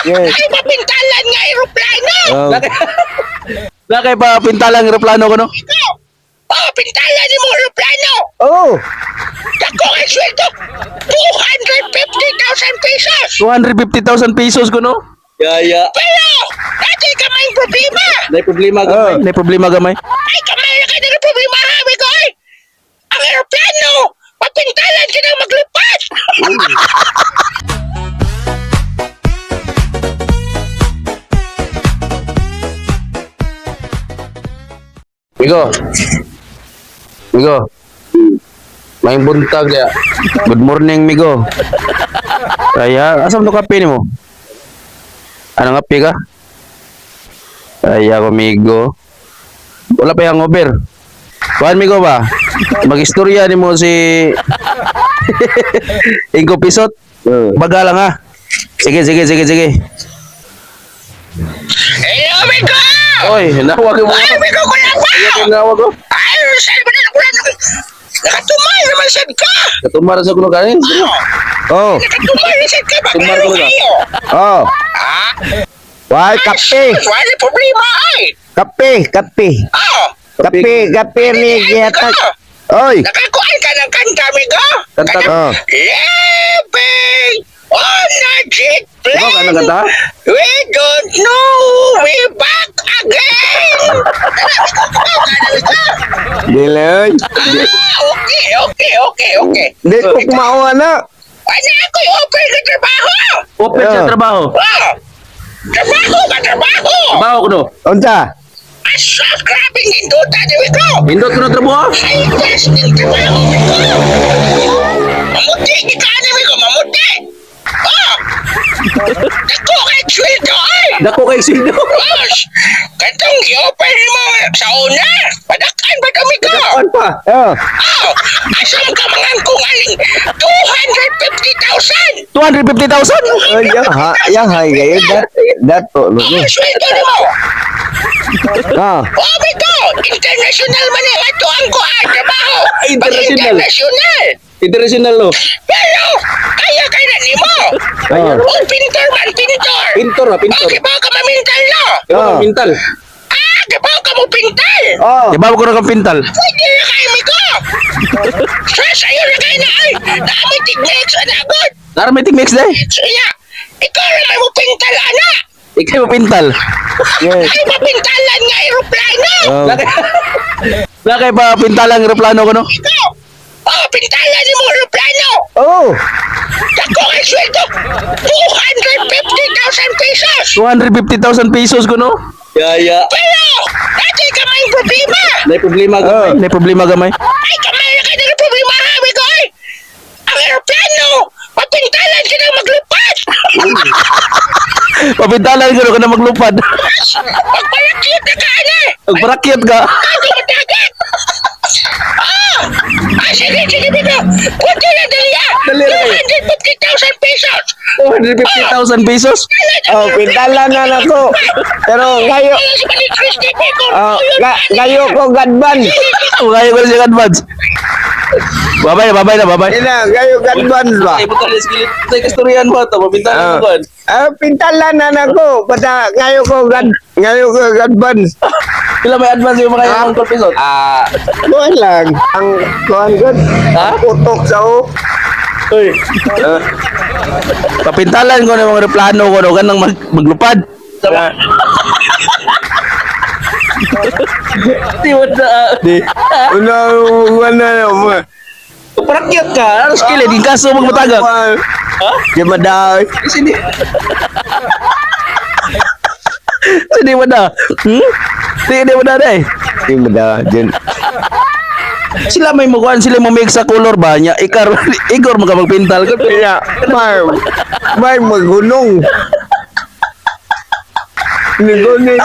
Yes. Ay, mapintalan nga aeroplano. Oh. Lakay pa pintalang eroplano ko no. Ikaw, oh, pintalan ni mo aeroplano. Oh. Dako kay sweldo, 250,000 pesos. 250,000 pesos ko no. Yaya. Pero, dati ka may problema. Nay problema gamay. Oh. Nay problema gamay. Ay, kamay na kayo ng problema, ha, amigo, ay. Ang aeroplano, mapintalan ka ng maglipad. Migo. Migo. May buntag ya. Good morning, Migo. Kaya, asa mo kape nimo? Ano nga kape ka? Ay, ako, Migo. Wala pa yung over. Kuan, Migo ba? Mag-istorya nimo si Ingo Pisot. Oh. Baga lang ha. Sige, sige, sige, sige. Hello, amigo! Oy, nawag mo. Ay, amigo, kuya pa! Nawag ko. Ay, saan ba na nakulan? Nakatumay naman sad ka! Katumara sa kuno kanin. Oh. Nakatumay na sad ka! Tumar Baglaro ko na. kayo! Oh. Ah? Why kape? Wala problema ay! Kape, kape. Oh! Kape, kape ni Amigo! gihatag. Oy. Nakakuan ka ng kanta, amigo? Kanta. Oh. Living on a jet Ikaw ka plane! ng kanta? We don't know we back again! Dili oy. Ah, okay. Di ko mao na. Ano ako open ka trabaho? Open sa Yeah. trabaho. Oh! Trabaho ba trabaho? Trabaho ko no. Unsa? Asa, grabe ninduta ni ko! Hindot ko na trabaho. Ay, testing trabaho ko! Mamuti ni ka ni ko, mamuti! Oh! Dako kay sweldo ay! Dako kay sino. Boss! Katong gi-open mo sa una! Padakan ba kami ko? Kuan pa. Oh. Oh! Asam ka mga kung aling 250,000! 250,000? Oh, yang ha, yang hay kayo dat dato. Oh, sweldo ni mo! Ah. Oh my God! International man eh! Ito ang kuhaan, trabaho! Pag International. International! International no. Pero, kaya kaya na ni mo! Oh. Oh, pintor man, pintor! Pintor ah, pintor. Oh, kibaw ka mamintal no? Ikaw Ah. ka pintal. Ah, kibaw ka mo pintal! Oh. Di ba ko na kang pintal? Pwede na kayo, Miko! Stress, ayun na kayo na ay! Naamay tigmix, anagod! Naramitig mix day. So, iya, ikaw na may mo pintal, ana! Ikaw mo pintal. Yes. Ay, mapintalan nga aeroplano! Oh. Lakay. Lakay pa pintalang eroplano ko no. Ikaw! Oh, pintalan ni mo aeroplano! Oh. Dako kay sweldo! 250,000 pesos! 250,000 pesos ko no. Yaya. Pero, dati ka may problema! Nay problema gamay. Oh. Nay problema gamay. Ay, kamay na kayo ng problema, ha, amigo, ay! Ang aeroplano! Mapintalan ka ng maglupad! Papintalan ko no ka na maglupad. Magpalakit na ka, ana! Magparakyat ka. Ako matagat! Ah! Ah, sige, sige, amigo! Punta na, dali, ah! Dali na kayo. 250,000 pesos! 250,000 pesos. Oh, pintala na nako. Pero ngayo Ay, si Manny Christie, amigo! oh, ngayo ko gadban. Kaya ko na siya advance. Babay na, babay na, babay. Ina, ngayo gadban ba? Ay, buta na skill. Sa kasturyan mo to, mapintalan Ah. ko. Ah, pintala na nako. Basta ngayo ko gadban. Pila may advance yung mga yung Uncle Pisot? Ah, kuan lang. Ang kuan gud. Ha? Putok sa o. Uy. Papintalan ko ng mga plano ko no ganang maglupad. Sama. Di mo na. Di. Una wala na. Parakyat ka. Ano skill eh? Di kaso magmatagak. Ha? Di maday. Sini. Sini mo na. Hmm? Di mo na day. Di maday. Diyan. Sila may mukuan sila mo mix sa color ba nya ikar Igor magpintal ko. Kaya, may, may magunong. Nigunin.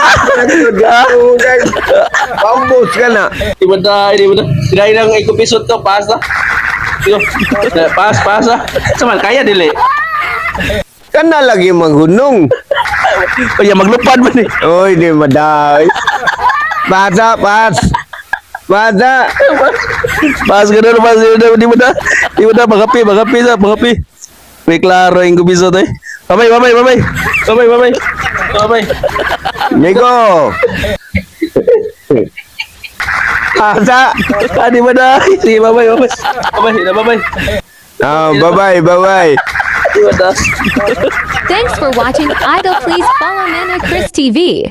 Pambos ka na. Di mo na, di mo na. Dahil lang ikupisot ko, pasa. Digo, pas, pasa. Saman, kaya dili. Kana lagi magunong. Kaya maglupad man eh. Oy, di maday. Bata, pas. Bata. Pas ganun, pas ganun. Di mo na, di mo na, makapi, makapi sa, makapi. May klaro yung kupisot eh. Bye-bye, bye-bye, bye-bye. Bye-bye, bye-bye. Bye-bye. Migo. Asa? Ah, di ba na? Sige, bye-bye, bye-bye. Bye-bye, na bye-bye. Ah, bye-bye, bye-bye. Di ba na? Thanks for watching Idol. Please follow Nana Chris TV.